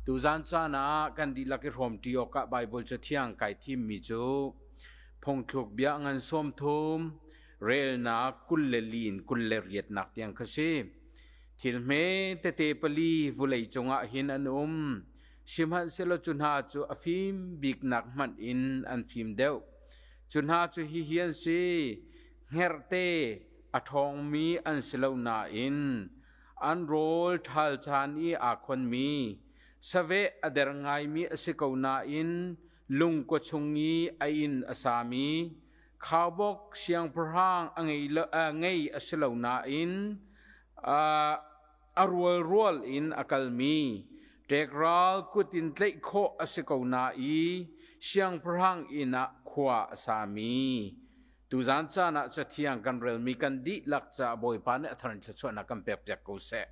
Tuzan caan ah kan dihlak i hrawmṭi awkah Baibal Cathiang kai thimmi cu Phungthluk bia ngan 30 relnak 24 in 28nak tiang kha si. Thil hme tete pali vulei cungah hin an um. Sihmanhsehlaw cu hna cu a fim biknak hmanh in an fim deuh. Cu hna cu hihi an si. Hngerhte a ṭhawngmi an si lo nain an rawl ṭhal caan i aa khonmi, saveh a der ngaimi a si ko nain lungkua chung i a inn a sami, khaubawk siangpahrang a ngei a si lo nain a rualrual in a kalmi, ṭekral kut in tlaih khawh a si ko na i siangpahrang inn ah khua a sami. Tuzan caan ah Cathiang kan relmi kan dihlak caah Bawipa nih a thar in thluachuahnak kan pekpiak ko seh.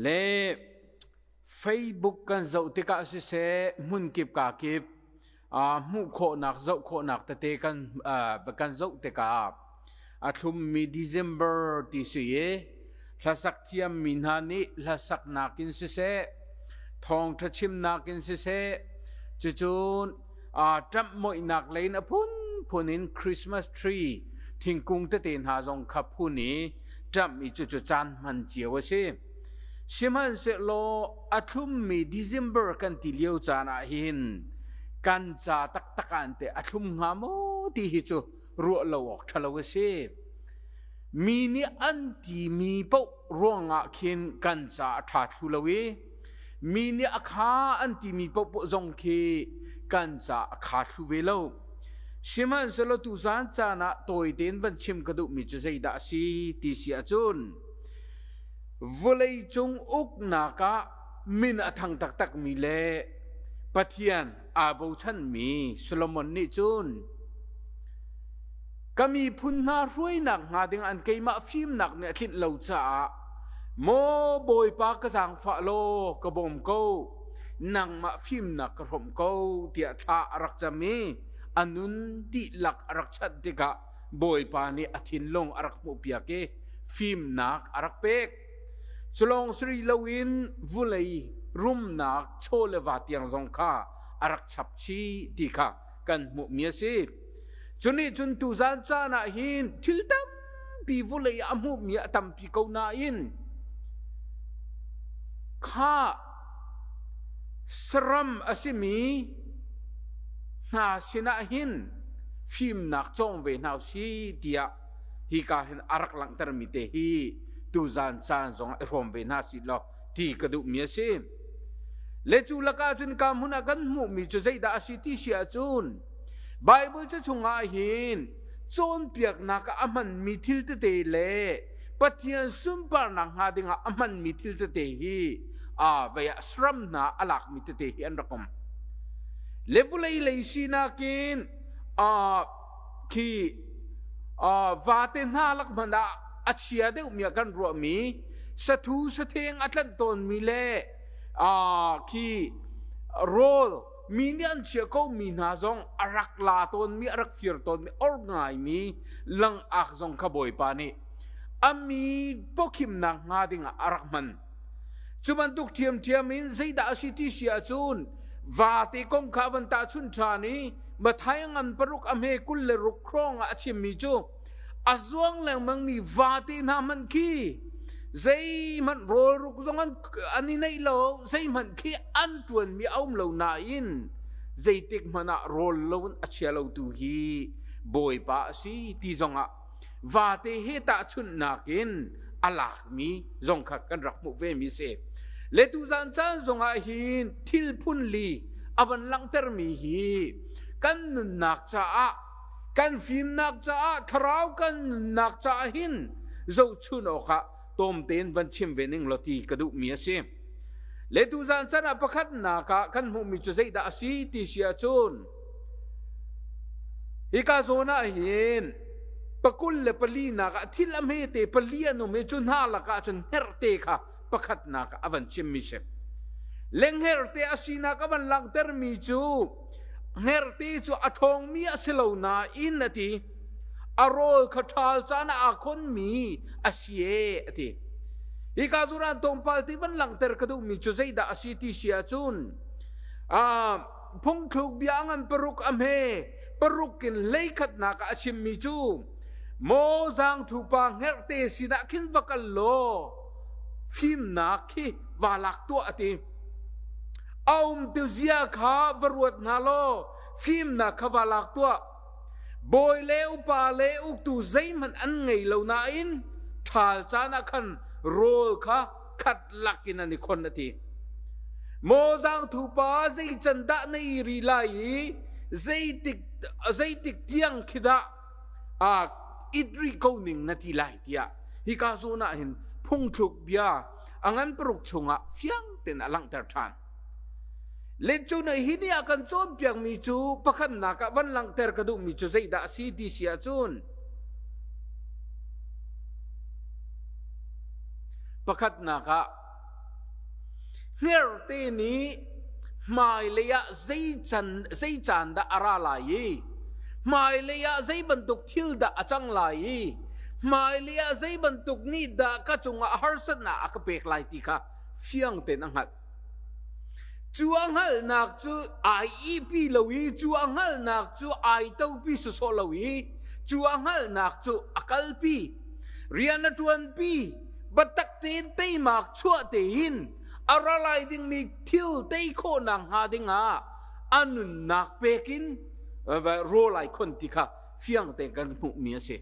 Le Facebook kan zoh tikah siseh hmunkip kakip hmuh khawhnak zoh khawhnak tete kan kan zoh tikah a thlummi December ti si i hlasak thiammi hna nih hlasaknak in siseh thawngṭha chimnak in siseh cucun ṭamh moihnak lei in a phunphun in Christmas tree thingkung tete hna zong kha phun i ṭamh i cucu caan hman cio a si. Sihmanhsehlaw a thlummi December kan ti lio caan ah hin kan ca taktak ah teh a thlum hnga maw ti hi cu ruah lo awk ṭha lo a si. Mi nih an timi paoh ruangah khin kan ca a ṭha thlu lo i mi nih a kha an timi paohpaoh zong khi kan ca a kha thlu ve lo. Sihmanhsehlaw tuzaan caan ah tawi tein van chim ka duhmi cu zeidah a si ti si ahcun vawleicung uknak ah min a thang taktakmi le Pathian aa bochanmi Solomon nih cun ka miphun hna hruainak hnga ding an keimah fimnak nih a tlinh lo caah maw Bawipa ka zaangfah law ka bawm ko nangmah fimnak ka hrawmh ko tiah thla a rak cam i a nun dihlak a rak chanh tikah Bawipa nih a thinlung a rak hmuhpiak i fimnak a rak pek. Culawng siri loin vulei rumnak chaw le va tiang zong kha a rak chap chih ti kha kan hmuhmi a si. Cunih cun tuzan caan ah hin thil tampi vulei a hmuhmi a tampi ko nain kha saram a simi hna sinah hin fimnak cawng ve hna usih tiah hika hin a rak langhtermi te hi tuzan caan zong i hrawm ve hna sih law ti ka duhmi a si. Le cu lakah cun ka hmun ah kan hmuhmi cu zeidah a si ti si ahcun Bible ca chungah hin cawnpiaknak ah a hmanmi thil tete le Pathian sunparnak hnga dingah a hmanmi thil tete hi a vei ah saram hna a lakmi tete hi an rak um. Le vulei lei sinak in khi vate hna lak hmanh ah a chia deuhmi ah kan ruahmi sathu satheng a tlanh tawnmi le khi rawl mi nih an chia komi hna zong a rak la tawnmi a rak fir tawnmi or ngaimi langak zong kha Bawipa nih a mi pawkhimnak hnga dingah a rak hman. Cu bantuk ṭhiamṭhiam in zeidah a si ti si ahcun vate kong kha van tahchunh ṭhan i Matthai ngan paruk a hme 26 hrawng ah a chimmi cu a zuang lengmangmi vate hna hmanh khi zeihmanh rawlruk zong an i neih lo zeihmanh khi an ṭuanmi a um lo nain zeitik hmanh ah rawl lo in a chia lotu hi Bawipa a si ti zongah vate he tahchunhnak in a lakmi zong kha kan rak hmuh ve mi si. Le tuzan caan zongah hin thil phun li a van langhtermi hi kan nunnak caah kan fimnak caah thlarau kan nunnak caah hin zohchun awkah tawm tein van chim ve ning law ti ka duhmi a si. Le tuzan caan ah pakhatnak ah kan hmuhmi cu zeidah a si ti si ahcun Hika zawn ah hin pakul le pali nak ah thil a hmete pali an um i cu hna lakah cun hngerhte kha pakhatnak ah a van chimmi si. Le hngerhte a sinak a van langhtermi cu hngerhte cu a ṭhawngmi a si lo nain a ti. A rawl kha ṭhal caan ah aa khonmi a si e a ti. Hika zuran tlawmpal ti van langhter ka duhmi cu zeidah a si ti si ahcun phungthluk bia ngan paruk a hme paruk in hleikhatnak ah a chimmi cu maw zaangthu pa hngerhte sinah khin va kal law fimnak khi va lak tuah a ti. A um tu zia kha va ruat hna law fimnak kha va lak tuah. Bawi le upa le uktu zeihmanh an ngei lo nain ṭhal caan ah khan rawl kha khat lakin an i khon a ti. Maw zaangthu pa zei can dah na i ri lai i zeitik zeitik tiang khi dah it rih ko ning na ti lai tiah hika zawn ah hin phungthluk bia a ngan paruk chungah fiang tein a langhter ṭhan. Lencu na hi ni ah kan cawnpiakmi cu pakhatnak ah van langhter ka duhmi cu zeidah a si ti si ahcun pakhatnak ah hngerhte nih hmailei ah zei can zei caan dah a ra lai i hmailei ah zei bantuk thil dah a cang lai i hmailei ah zei bantuk nih dah ka cungah harsatnak a ka pek lai ti kha fiang tein a hngalh. Cu a hngalhnak cu ai ihpi lo i cu a hngalhnak cu ai topi sawsawh lo i cu a hngalhnak cu a kalpi. Rian a ṭuanpi. Biatak tein teimak chuah tein a ra lai dingmi thil tei khawhnak hnga dingah a nunnak pek in rawl ai khon ti kha fiang tein kan hmuhmi a si.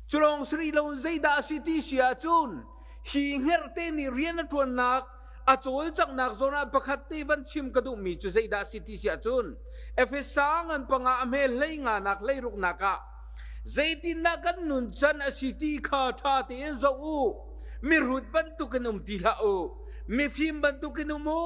Culawng si rih lo zeidah a si ti si ahcun Hi hngerhte nih rian a ṭuannak a cawlcanghnak zawn ah pakhat te van chim ka duhmi cu zeidah a si ti si ahcun Efesa ngan panga a hme hlei nganak hlei ruknak ah zeitindah kan nun can a si ti kha ṭha tein zoh u. Mihrut bantukin um ti hlah u. Mifim bantukin um u.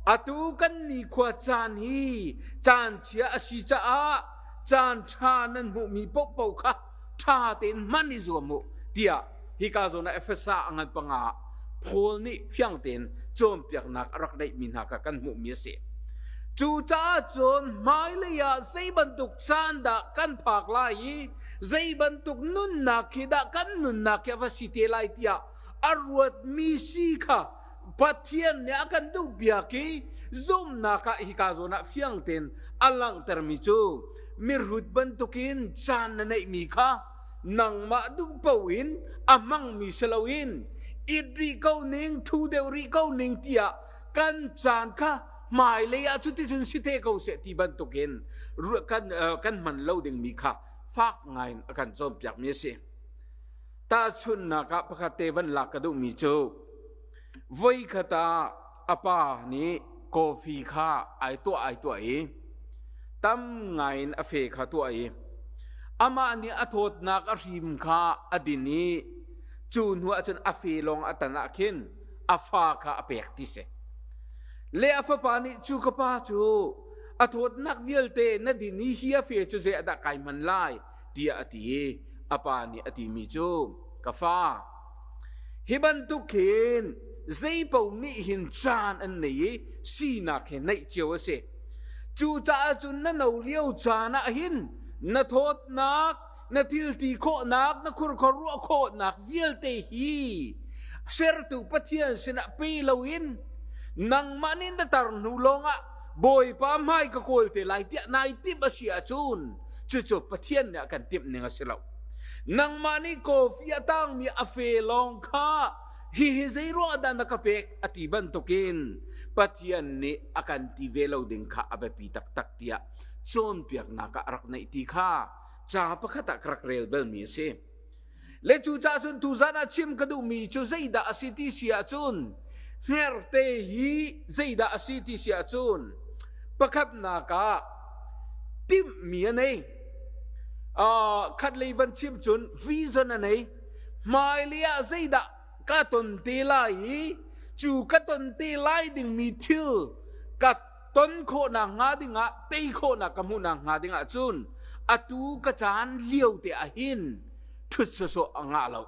Atu kan nikhua caan hi caan chia a si caah caan ṭha nan hmuhmi paohpaoh kha ṭha tein hman i zuam u tiah Hika zawn ah Efesa a ngan panga ah Paul nih fiang tein cawnpiaknak a rak neihmi hna kha kan hmuhmi a si. Cucaah cun hmailei ah zei bantuk caan dah kan phak lai i zei bantuk nunnak khi dah kan nunnak khi a va si te lai tiah a ruatmi si kha Pathian nih a kan duhpiak i zumhnak ah hika zawn ah fiang tein a langhtermi cu mihrut bantukin caan na neihmi kha nangmah duh paoh in a hmangmi si loin it rih ko ning thu deuh rih ko ning tiah kan caan kha hmailei ah cuticun si te ko seh ti bantukin kan kan hman lo dingmi kha fak ngaiin a kan cawnpiakmi a si. Tahchunhnak ah pakhat te van lak ka duhmi cu voikhat ah a pa nih coffee kha ai tuah ai tuah i tam ngaiin a fe kha tuah i amah nih a thawtnak a hrim kha a din i cu hnu ah cun a fe lawng a tan ah khin a fa kha a pek ti si. Le a fapa nih cu ka pa cu a thawtnak vialte na din i hi a fe cu zei ah dah kai hman lai tiah a ti i a pa nih a timi cu ka fa hi bantuk hin zeipaoh nih hin caan an nei i sinak he neih cio a si cucaah cun na no lio caan ah hin na thawtnak na thil ti khawhnak na khurkhor ruah khawhnak vialte hi sertu Pathian sinah pe loin nangmah nih na tar hnu lawngah Bawipa hmai ka kawl te lai tiah nai timh a si ahcun cucu Pathian nih a kan timh ning a si lo. Nangmah nih coffee a tangmi a fe lawng kha hihi zei ruang dah na ka pek a ti bantukin Pathian nih a kan ti ve lo ding kha a biapi taktak tiah cawnpiaknak ah a rak neih ti kha ca pakhat ah ka rak rel balmi a si. Le cucaah cun tuzan ah chim ka duhmi cu zeidah a si ti si ahcun hngerhte hi zeidah a si ti si ahcun pakhatnak ah timhmi a nei. Khatlei van chim cun vision a nei. Hmailei ah zeidah ka ton te lai i cu ka ton te lai dingmi thil ka ton khawhnak hnga dingah tei khawhnak ka hmuhnak hnga dingah cun atu ka caan lio te ah hin ṭhut sawsawh a ngah lo.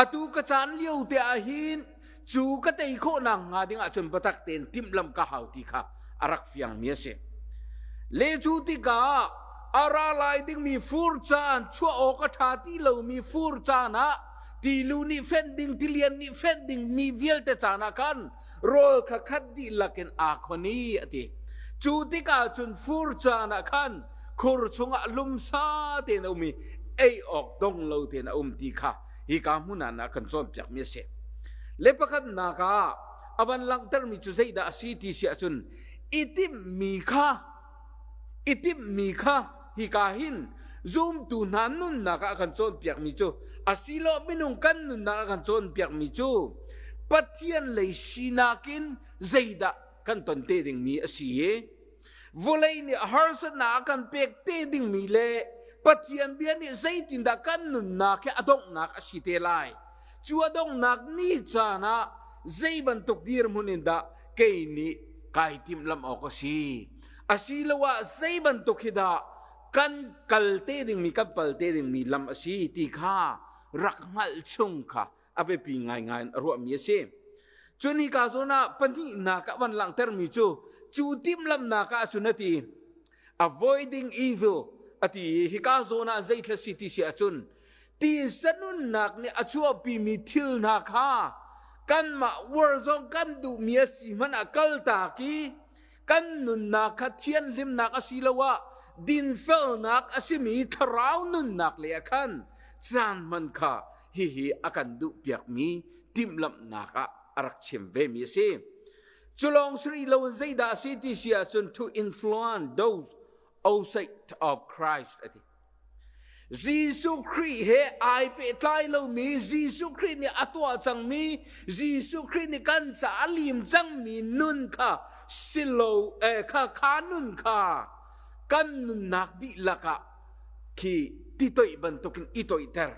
Atu ka caan lio te ah hin cu ka tei khawhnak hnga dingah cun biatak tein timhlamh ka hau ti kha a rak fiangmi a si. Le cu tikah a ra lai dingmi fur caan chuah awk a ṭha ti lomi fur caan ah Tilu nih fenh ding, tilian nih fenh ding mi vialte caan ah khan rawl kha khat dihlak in aa khon i a ti. Cu tikah cun fur caan ah khan khur chungah lumsa tein a um i ei awk dong lo tein a um ti kha hika hmun ah na kan cawnpiakmi a si. Le pakhatnak ah a van langhtermi cu zeidah a si ti si ahcun i timhmi kha i timhmi kha hika hin zumtu hna nunnak ah a kan cawnpiakmi cu asilo minung kan nunnak ah a kan cawnpiakmi cu Pathian lei sinak in zeidah kan ton te dingmi a si i vawlei nih harsatnak a kan pek te dingmi le Pathian bia nih zeitindah kan nunnak hi a donghnak a si te lai cu a donghnak ni caan ah zei bantuk dirhmun in dah kei nih kai timhlamh awk a si asiloah zei bantuk hi dah kan kal te dingmi kan pal te dingmi lam a si ti kha rak hngalh chung kha a biapi ngaingai in a ruahmi a si. Cun hika zawn ah pahnihnak ah van langhtermi cu cu timhlamhnak ah cun a ti avoiding evil a ti i hika zawn ah zeithla si ti si ahcun tisa nunnak nih a chuahpimi thil hna kha kanmah uar zong kan duhmi a si hmanh ah kaltak i kan nunnak kha thianhlimnak asiloah dinfelnak a simi thlarau nunnak lei ah khan caan hman kha hihi a kan duhpiakmi timhlamhnak ah a rak chim vemi a si. Cu lawng si rih loin zeidah a si ti si ahcun to influence those outside of Christ a ti. Jesuh Khrih he ai pehtlai lomi Jesuh Khrih nih a tuah cangmi Jesuh Khrih nih kan ca a lim cangmi nun kha silo eh, kha kha nun kha kan nunnak dihlak ah khi titoih bantukin i toihter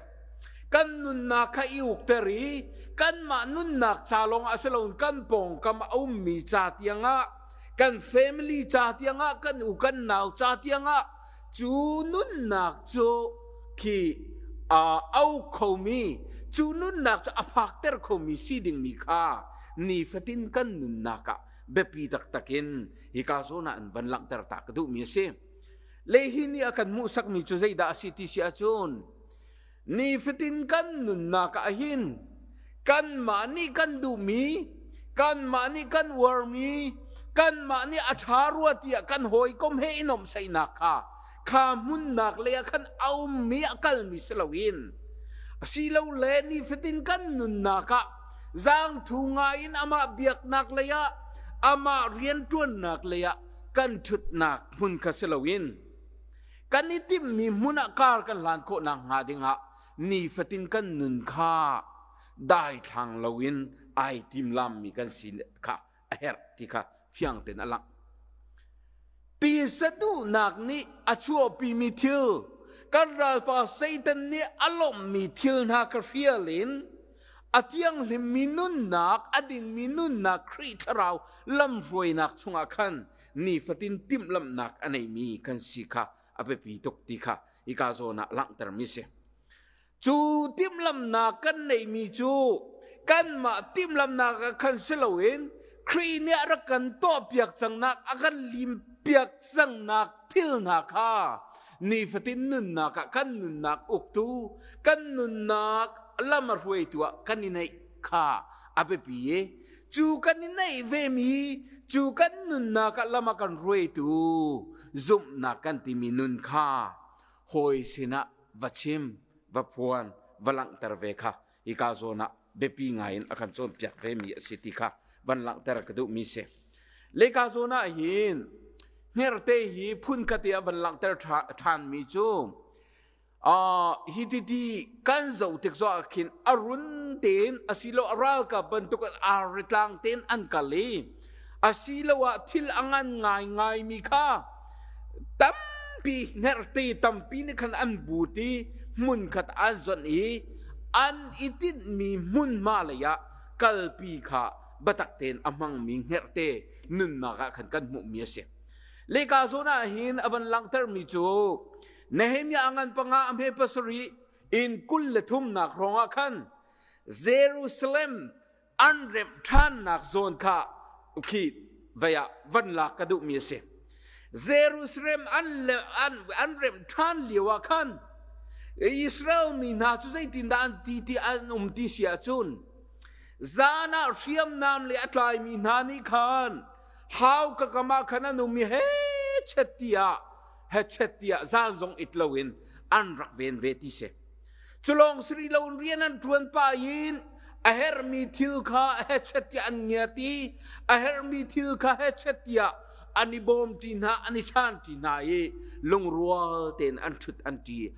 kan nunnak kha i ukter i kanmah nunnak ca lawng ah si loin kan pawngkam a ummi ca tiangah kan family ca tiangah kan u kan nau ca tiangah cu nunnak cu khi aa au khomi cu nunnak cu a phakter khomi si dingmi kha nifatin kan nunnak ah biapi taktak in hika zawn ah an van langhter ta ka duhmi a si. Le hi nih a kan hmuhsakmi cu zeidah a si ti si ahcun nifatin kan nunnak ah hin kanmah nih kan duhmi kanmah nih kan uarmi kanmah nih a ṭha rua tiah kan hawikom he i nuamhsaihnak kha kha hmunnak lei ah khan a ummi a kalmi si loin asilole nifatin kan nunnak ah zaangthu ngai in amah biaknak lei ah amah rianṭuannak lei ah kan ṭhutnak hmun kha si loin kan i timhmi hmun ah kar kan hlan khawh nakhnga dingah nifatin kan nun kha daithlang loin ai timlammi kan si kha a herh ti kha fiang tein a langh. Tisa duhnak nih a chuahpimi thil kan ralpa Satan nih a lawmhmi thil hna kha hrial in a thianghlimmi nunnak a dingmi nunnak Khrih thlarau lamhruainak chungah khan nifatin timhlamhnak a neimi kan si kha a biapi tuk ti kha hika zawn ah langhtermi si. Cu timhlamhnak kan neihmi cu kanmah timhlamhnak ah khan si loin Khrih nih a rak kan tuahpiak cangnak a kan limpiak cangnak thil hna kha nifatin nunnak ah kan nunnak uktu kan nunnak lam a hruaitu ah kan i neih kha a biapi i cu kan i neih vemi cu kan nunnak ah lam a kan hruaitu zumhnak kan timi nun kha hawi sinah va chim va phuan va langhter ve kha hika zawn ah biapi ngai in a kan cawnpiak vemi a si ti kha van langhter ka duhmi si. Leka zawn ah hin hngerhte hi phun khat i a van langhter ṭhanmi cu hi titi kan zoh tik zong ah khin a run tein asilo a ralkap bantuk in arritlang tein an kal i asiloah thil a ngan ngaingaimi kha tampi hngerhte tampi nih khan an but i hmunkhat an zonh i an i tinhmi hmunhma lei ah kalpi kha biatak tein a hmangmi hngerhte nunnak ah khan kan hmuhmi a si. Leka zawn ah hin a van langhtermi cu Nehemiah a ngan panga a hme pasarih in kul le thumnak hrawngah khan Jerusalem an remh ṭhannak zawn kha khi vei ah van lak ka duhmi a si. Jerusalem an, an, an remh ṭhan lio ah khan. Israel mi hna cu zeitindah an ti ti an um ti si ahcun zan ah hriamnam le a tlaimi hna nih khan hauka kam ah khan an um i he chet tiah he chet tiah zan zong it loin an rak ven ve ti si. Culawng si rih loin rian an ṭuan pah in a herhmi thil kha hechet tiah an ngiat i a herhmi thil kha hechet tiah an i bawmṭi hna, an i chanṭi hna i lungrual tein an ṭhut an ṭi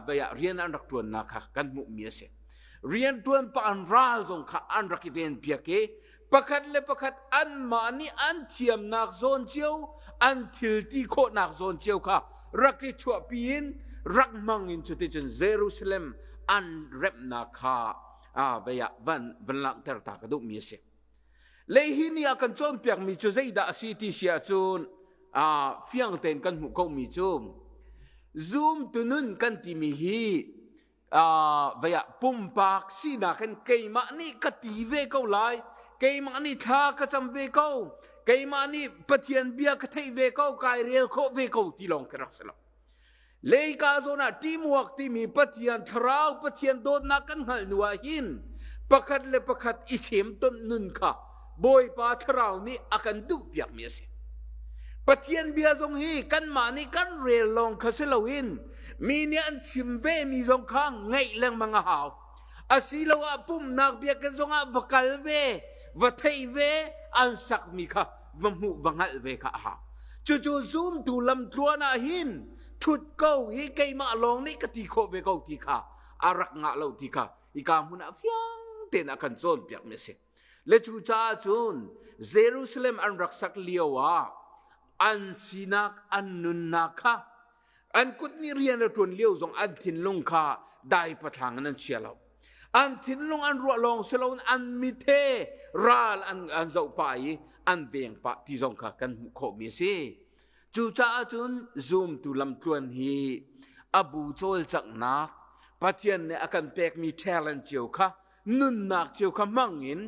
vei ah rian an rak ṭuannak kha kan hmuhmi a si. Rian ṭuan pah an ral zong kha an rak i venpiak i pakhat le pakhat anmah nih an thiamnak zawn cio an thil ti khawhnak zawn cio kha rak i chuahpi in rak hmang in cuticun Jerusalem an remhnak kha vei ah van van langhter ta ka duhmi a si. Le hi ni ah kan cawnpiakmi cu zeidah a si ti si ahcun fiang tein kan hmuh komi cu zumtu nun kan timi hi vei ah pumpak sinak in keimah nih ka ti ve ko lai keimah nih thla ka cam ve ko keimah nih Pathian bia ka theih ve ko kai rel khawh ve ko ti lawng khi rak si lo leika zawn ah teamwork timi Pathian thlarau Pathian dawtnak kan hngalh hnu ah hin pakhat le pakhat i chem ton nun kha Bawipa thlarau nih a kan duh piakmi a si Pathian bia zong hi kanmah nih kan rel lawng kha si loin mi nih an chim vemi zong kha ngaih lengmang a hau. Asiloah pumhnak biakinn zongah va kal ve, va theih ve, an sakmi kha va hmuh va hngalh ve kha a hau. Cucu zumtu lamtluan ah hin ṭhut ko hi keimah lawng nih ka ti khawh ve ko ti kha a rak ngah lo ti kha hika hmun ah fiang tein a kan cawnpiakmi a si. Le cucaah cun Jerusalem an rak sak lio ah an sinak an nunnak kha an kut nih rian a ṭuan lio zong an thinlung kha dai pathlang in an chia lo. An thinlung an ruah lawng si loin an mit he ral an, an zoh pah i an veng pah ti zong kha kan hmuh khawhmi a si. Cucaah cun zumtu lamtluan hi a bu cawlcanghnak Pathian nih a kan pekmi talent cio kha nunnak cio kha hmang in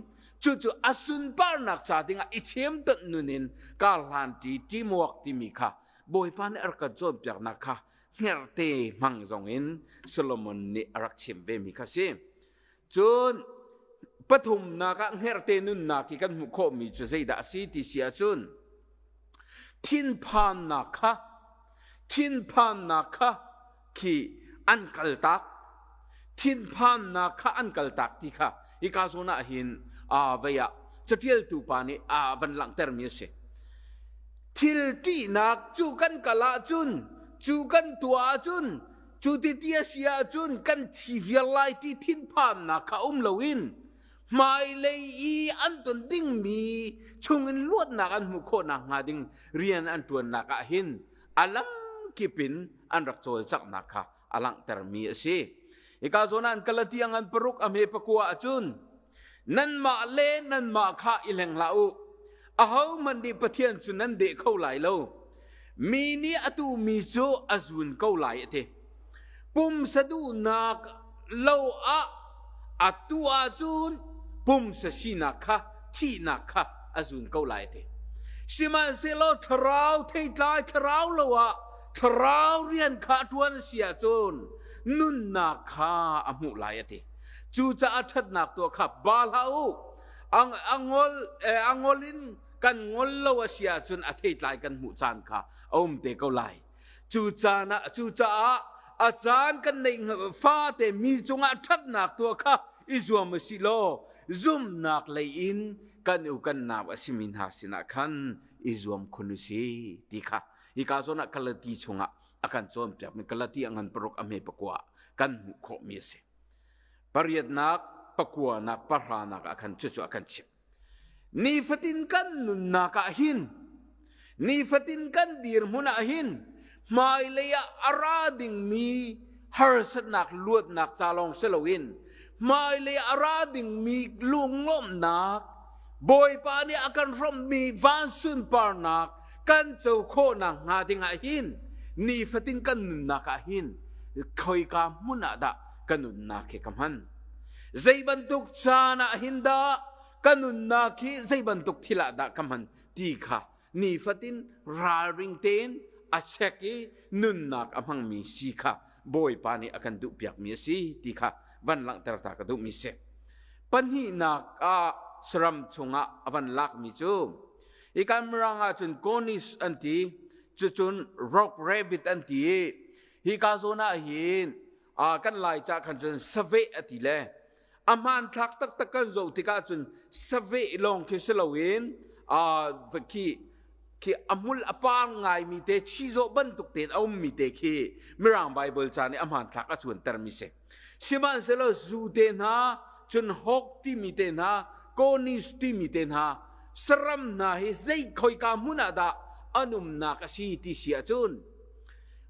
cucu a sunparnak ca dingah i chemtonh nun in kar hlanṭi teamwork timi kha Bawipa nih a rak kan cawnpiaknak kha hngerhte hmang zong in Solomon nih a rak chim vemi kha si. Cun pathumnak ah hngerhte nunnak i kan hmuh khawhmi cu zeidah a si ti si ahcun thinphannak kha thinphannak kha khi an kaltak thinphannak kha an kaltak ti kha hika zawn ah hin vei ah catialtu pa nih a van langhtermi a si thil ṭihnak cu kan kal ahcun cu kan tuah ahcun cu ti ti a si ahcun kan thi viar lai ti thinphannak kha um loin hmailei i an ton dingmi chungin luatnak an hmuh khawh nakhnga ding rian an ṭuannak ah hin a lamkip in an rak cawlcanghnak kha a langhtermi a si. Hika zawn ah Galatiang an paruk a hme pakua ahcun nanmah le nanmah kha i hleng hlah u. Ahohmanh nih Pathian cu nan deh kho lai lo. Mi nih a tuhmi cu a zun ko lai a ti. Pumsa duhnak lo ah a tuh ahcun pumsa sinak kha thihnak kha a zun ko lai a ti. Sihmanhsehlaw thlarau theitlai thlarau lo ah thlarau rian kha a ṭuan a si ahcun nunnak kha a hmuh lai a ti. Cucaah ṭhatnak tuah kha ba hlah u. A ngol, a ngol in kan ngol lo a si ahcun a theitlai kan hmuh caan kha a um te ko lai. Cu caan ah cucaah a caan kan neih fate mi cungah ṭhatnak tuah kha i zuam u sih law zumhnak lei in kan u kan nau a simi hna sinah khan i zuam khun u sih ti kha hika zawn ah Galati chungah a kan cawnpiakmi Galati a ngan paruk a hme pakua kan hmuh khawhmi a si. Pariatnak, pakuanak, pahranak ah khan cucu a kan chimh. Nifatin kan nunnak ah hin nifatin kan dirhmun ah hin hmailei ah a ra dingmi harsatnak luatnak ca lawng si loin hmailei ah a ra dingmi lunglawmhnak Bawipa nih a kan hrawmhmi van sunparnak kan co khawhnak hnga ding ah hin nifatin kan nunnak ah hin khoika hmun ah dah ka nunnak hi ka hman Zei bantuk caan ah hin dah ka nunnak hi zei bantuk thil ah dah ka hman ti kha nifatin ralring tein a check i nunnak a hmangmi si kha Bawipa nih a kan duhpiakmi a si ti kha van langhter ta ka duhmi si. Pahnihnak ah saram chungah a van lakmi cu hi Mirang ah cun Cornish an ti, cucun rock rabbit an ti i hika zawn ah hin kan Lai ca khan cun saveh a ti le a hmanthlak taktak kan zoh tikah cun saveh lawng khi si loin khi khi a hmul a par ngaimi te chizawh bantuk tein a ummi te khi Mirang Bible ca nih a hmanthlak a cuantermi si. Sihmanhsehlaw zu te hna, cun hawk timi te hna, konis timi te hna, saram hna hi zei khoika hmun ah dah an umnak a si ti si ahcun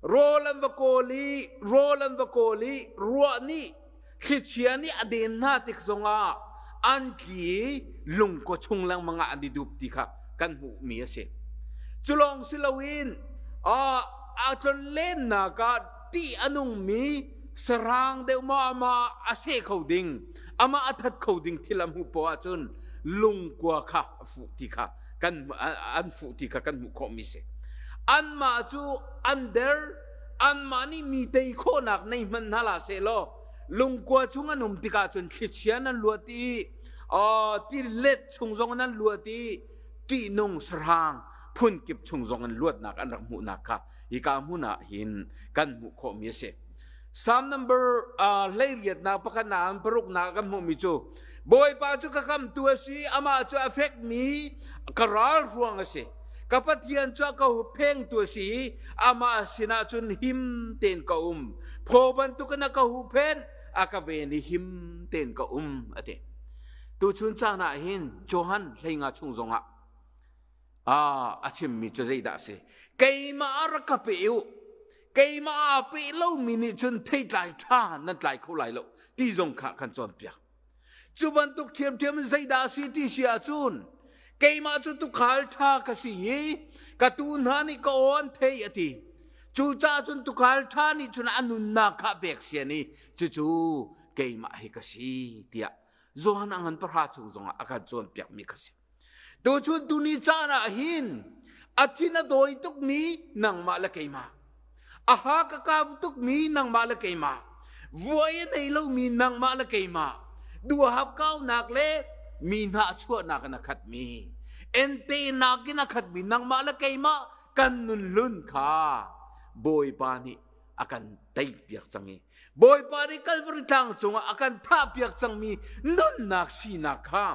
rawl an va kawl i rawl an va kawl i ruah nih thlichia nih a den hna tik zongah an tli i lungkua chung lengmang ah an i dup ti kha kan hmuhmi a si. Cu lawng si loin a tlonlennak ah ṭih a nungmi sarang deuh maw amah a seh kho ding amah a that kho ding thil a hmuh poah ahcun lungkua kha a fuh ti kha kan an fuh ti kha kan hmuh khawhmi si. Anmah cu an der anmah nih mi tei khawhnak nei hmanh hna hlah sehlaw lungkua chung an um tikah cun thlichia nan luat i tilet chung zong nan luat i ṭihnung sahrang phunkip chung zong in luatnak an rak hmuhnak kha hika hmun ah hin kan hmuh khawhmi a si. Psalm number 18 pakhat na an paruk na kan hmuhmi cu Bawipa cu ka kamtu a si amah cu a fekmi ka ral ruang a si ka Pathian cu a ka hupphengtu a si i amah sinah cun him tein ka um phaw bantukin a ka huhphenh a ka ven i him tein ka um a ti tuchun caan ah hin Johan 15 chung zongah a chimmi cu zeidah a si keimah rak ka pe u keimah aa pe lomi nih cun theitlai ṭha nan tlai kho lai lo ti zong kha kan cawnpiak cu bantuk ṭhiamṭhiam in zeidah a si ti si ahcun keimah cu tuukhal ṭha ka si i ka tuu hna nih ka aw an thei a ti cucaah cun tuukhal ṭha nih cun a nunnak kha pek sian i cucu keimah hi ka si tiah Johan a ngan pahra chung zongah a kan cawnpiakmi kha si. Tuchun tuni caan ah hin a thin a dawi tukmi nangmah le keimah, a ha ka kau tukmi nangmah le keimah, vuai a nei lomi nangmah le keimah, duhap kaunak le mi hna chuahnak in a khatmi, entenak in a khatmi nangmah le keimah kan nun hlun kha Bawipa nih a kan teipiak cang i Bawipa nih Kalvari tlang cungah a kan thahpiak cangmi nunnak sinak kha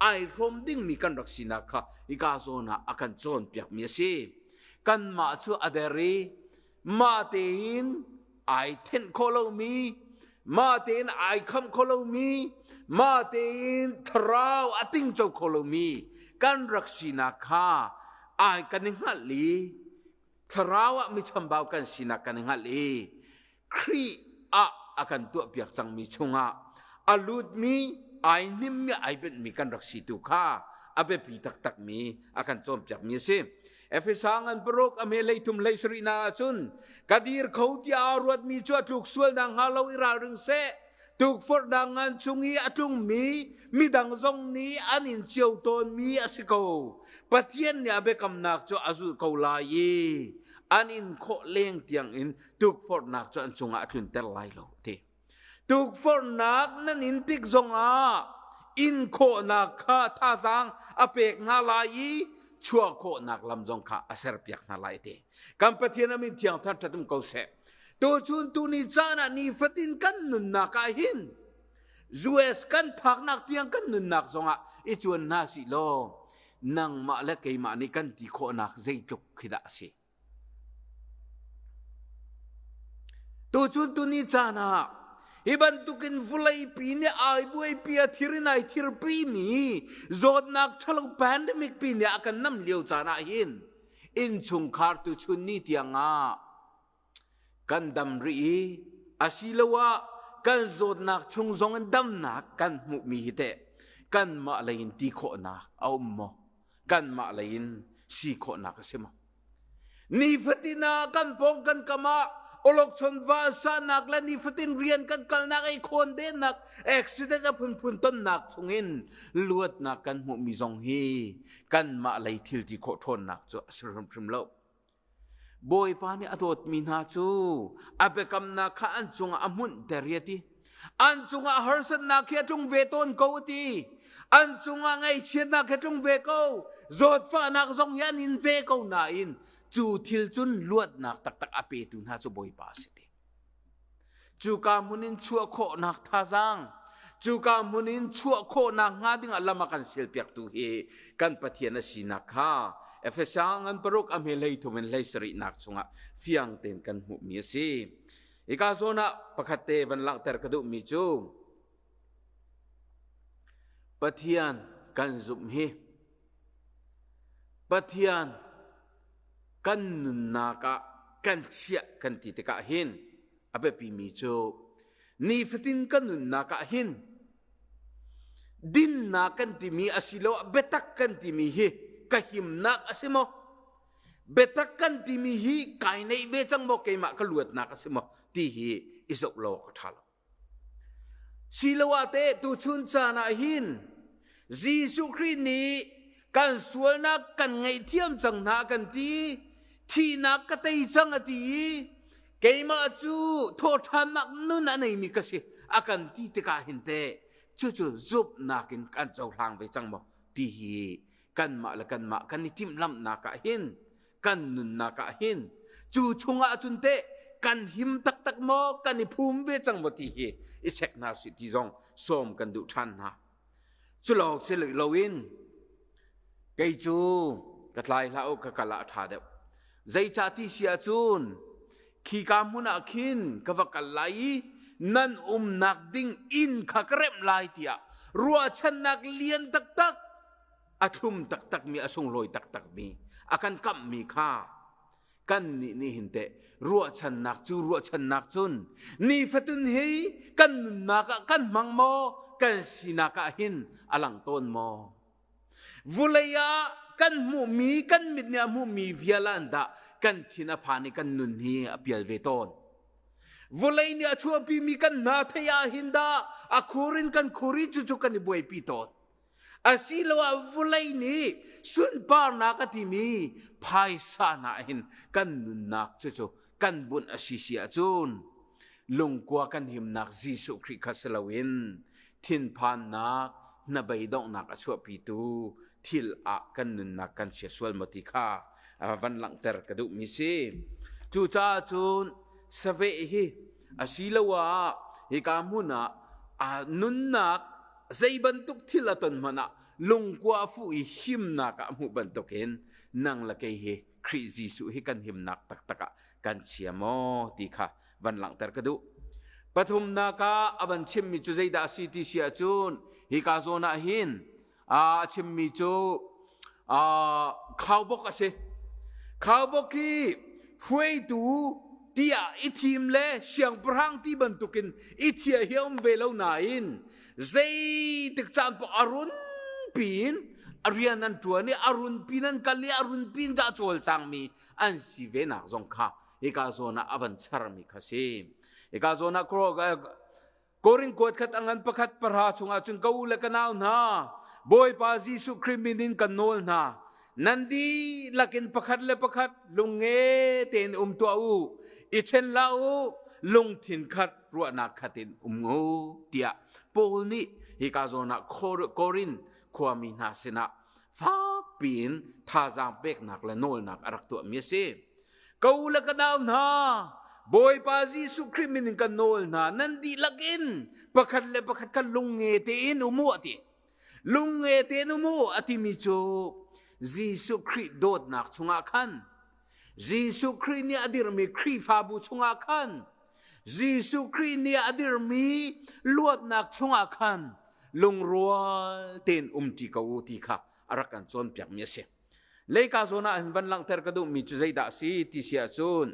ai hrawm dingmi kan rak sinak kha hika zawn ah a kan cawnpiakmi a si. Kanmah cu a der i mah tein ai thenh khawh lomi, mah tein ai khamh kho lomi, mah tein thlarau a tingco kho lomi kan rak sinak kha ai kan i hngalh i Thlarau ah mi chambau kan sinak kan i hngalh i Khrih ah a kan tuahpiak cangmi chungah a lutmi ai hnimmi ai benhmi kan rak si tu kha a biapi taktakmi a kan cawnpiakmi a si. Efesa ngan paruk a hme 33 17 na ahcun ka dir kho tiah aa ruatmi cu a tluk sual nakhnga lo i ralring seh Tukforhnak ngan chung i a tlungmi midang zong nih an in cio tawnmi a si ko. Pathian nih a biakamnak cu a zulh ko lai i an in khawh leng tiangin tukforhnak cu an cungah a tlunter lai lo ti. Tukforhnak nan in tik zongah in khawhnak kha thazaang a pek hna lai i chuah khawhnak lam zong kha a serpiak hna lai ti. Kan Pathian a min thiang thangṭhat um ko seh. Tuchun tuni caan ah nifatin kan nunnak ah hin US kan phaknak tiang kan nunnak zongah i cuan hna sih law nangmah le keimah nih kan ti khawhnak zeitluk khi dah a si. Tuchun tuni caan ah hi bantukin vawleipi nih ai buaipi a thir in ai thirpi mi zawtnak ṭhalo pandemic pi nih a kan nam lio caan ah hin innchungkhar tuchun ni tiangah kan dam rih i asiloah kan zawtnak chung zong in damnak kan hmuhmi hi teh kanmah lei in ti khawhnak a um maw? Kanmah lei in si khawhnak a si maw? Nifatin ah kan pawng kan kam ah awlokchon vansannak le nifatin rian kan kalnak ei khawn dennak accident a phunphun tonnak chungin luatnak kan hmuhmi zong hi kanmah lei thil ti khawh ṭhawnnak cu a si hrimhrim lo. Bawipa nih a dawtmi hna cu a biakamnak kha an cungah a hmunhter i a ti. An cungah harsatnak hi a tlung ve tawn ko a ti. An cungah ngaihchiatnak hi a tlung ve ko. Zawtfahnak zong hi an in ve ko nain cu thil cun luatnak taktak a petu hna cu Bawipa a si ti. Cuka hmun in chuah khawhnak thazaang, cuka hmun in chuah khawhnak hnga dingah lam a kan sialpiaktu hi kan Pathian a sinak kha Efesa ngan paruk a hme 13 in 17nak chungah fiang tein kan hmuhmi a si. Hika zawn ah pakhat te van langhter ka duhmi cu Pathian kan zumh hi Pathian kan nunnak ah kan chiah kan ti tikah hin a biapimi cu nifatin kan nunnak ah hin dinnak kan timi asiloah biatak kan timi hi ka himnak a si maw biatak kan timi hi kai neih ve cang maw keimah ka luatnak a si maw ti hi i zoh lo awk a ṭha lo Siloah teh tuchun caan ah hin Jesuh Khrih nih kan sualnak kan ngaihthiam cang hna kan ti, thihnak ka tei cang a ti i keimah cu thawhṭhannak nun a neimi ka si a kan ti tikah hin teh cucu zumhnak in kan cohlang ve cang maw ti hi kanmah le kanmah kan i timhlamhnak ah hin kan nunnak ah hin cu chungah cun teh kan him taktak maw kan i phum ve cang maw ti hi i check hna sih ti zong sawm kan duh ṭhan hna. Cu lawng si loin kei cu ka tlai hlah u ka kal ah a ṭha deuh. Zeicah ti si ahcun khika hmun ah khin ka va kal lai i nan umnak ding inn kha ka remh lai tiah ruahchannak lian taktak a thlum taktakmi a sunglawi taktakmi a kan kamhmi kha kannih nih hin teh ruahchannak cu ruahchannak cun nifatun hi kan nunnak ah kan hmang maw kan sinak ah hin a lang tawn maw vulei ah kan hmuhmi kan mit nih a hmuhmi vial ah dah kan thin a phan i kan nun hi a pial ve tawn vulei nih a chuahpimi kan hna thei ah hin dah a khur in kan khur i cucu kan i buaipi tawn Asiloah vawlei nih sunparnak a timi phaisa hna hin kan nunnak cucu kan bunh a si si ahcun lungkua kan himnak Jesuh Khrih kha si loin thinphannak hnabeidonghnak a chuahpitu thil ah kan nunnak kan chia sual maw ti kha van langhter ka duhmi si. Cucaah cun saveh hi asiloah hika hmun ah nunnak zei bantuk thil a ton hmanh ah lungkua a fuh i himnak ah a hmuh bantukin nang le kei hi Khrih Jesuh hi kan himnak taktak ah kan chia maw ti kha van langhter ka duh. Pathumnak ah a van chimmi cu zeidah a si ti si ahcun hika zawn ah hin a chimmi cu khaubawk a si. Khaubawk hi hruaitu tiah i thim le siangpahrang ti bantukin i thia hi a um ve lo nain zeitik caan paoh a run piin a rian an ṭuan i a run pin an kal i a run pin dah cawlcangmi an si ve nak zong kha hika zawn ah a van charmi kha si. Hika zawn ah Korin kuat khat a ngan pakhat pahra chungah cun ka u le ka nau hna, Bawipa Jesuh Khrih min in kan nawl hna. Nan dihlak in pakhat le pakhat lungnge tein um tuah u, i ṭhen hlah u, lungthin khat ruahnak khat in um u, tiah Paul nih hika zawn ah Korin khuami hna sinah fakpi in thazaang peknak le nawlnak a rak tuahmi a si. Ka u le ka nau hna, Bawipa Jesuh Khrih min in kan nawl hna, nan dihlak in pakhat le pakhat kha lungnge tein um u a ti. Lungnge tein um u a timi cu Jesuh Khrih dawtnak chungah khan Jesuh Khrih nih a dirhmi Khrihfabu chungah khan Jesuh Khrih nih a dirhmi luatnak chungah khan lungrual tein umṭi ko u ti kha a rak kan cawnpiakmi a si. Leika zawn ah hin van langhter ka duhmi cu zeidah a si ti si ahcun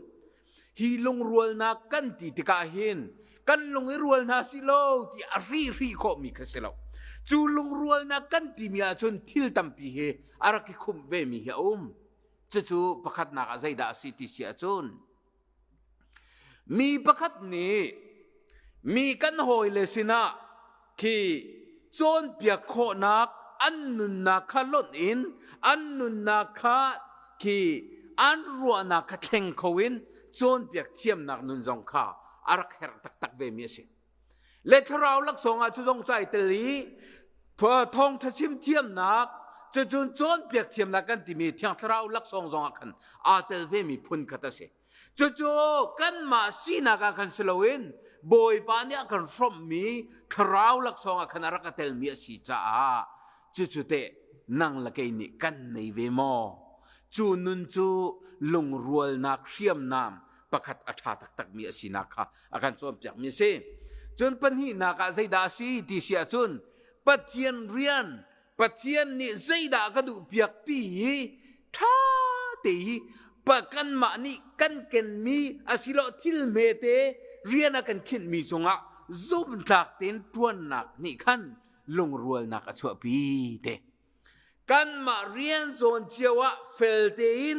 hi lungrualnak kan ti tikah hin kan lung i rual hna si lo ti a hrih hrih khawhmi kha si lo. Cu lungrualnak kan timi ahcun thil tampi hi a rak i khumh vemi hi a um. Cucu pakhatnak ah zeidah a si ti si ahcun Mi pakhat nih mi kan hawile sinah khi cawnpiak khawhnak an nunnak kha lonh in an nunnak kha khi an ruahnak kha thleng kho in cawnpiak thiamnak nun zong kha a rak herh taktak ve mi a si. Le thlarau laksawng ah cu zong cu ai tel i thawngṭha chim thiamnak cucun cawnpiak thiamnak kan timi thiang thlarau laksawng zong ah khan aa tel ve mi phun khat a si. Cucu kanmah sinak ah khan si loin Bawipa nih a kan hrawmhmi thlarau laksawng ah khan a rak a telmi a si caah cucu teh nang le kei nih kan nei ve maw? Cu nun cu lungrualnak hriamnam pakhat a ṭha taktakmi a sinak kha a kan cawnpiakmi a si. Cun pahnihnak ah zeidah a si ti si ahcun Pathian rian Pathian nih zeidah ka duhpiak ti hi ṭha te hi kanmah nih kan kenmi asiloah thil hmete rian a kan khinhmi cungah zumhtlak tein ṭuannak nih khan lungrualnak a chuahpi te. Kanmah rian zawn cio ah fel tein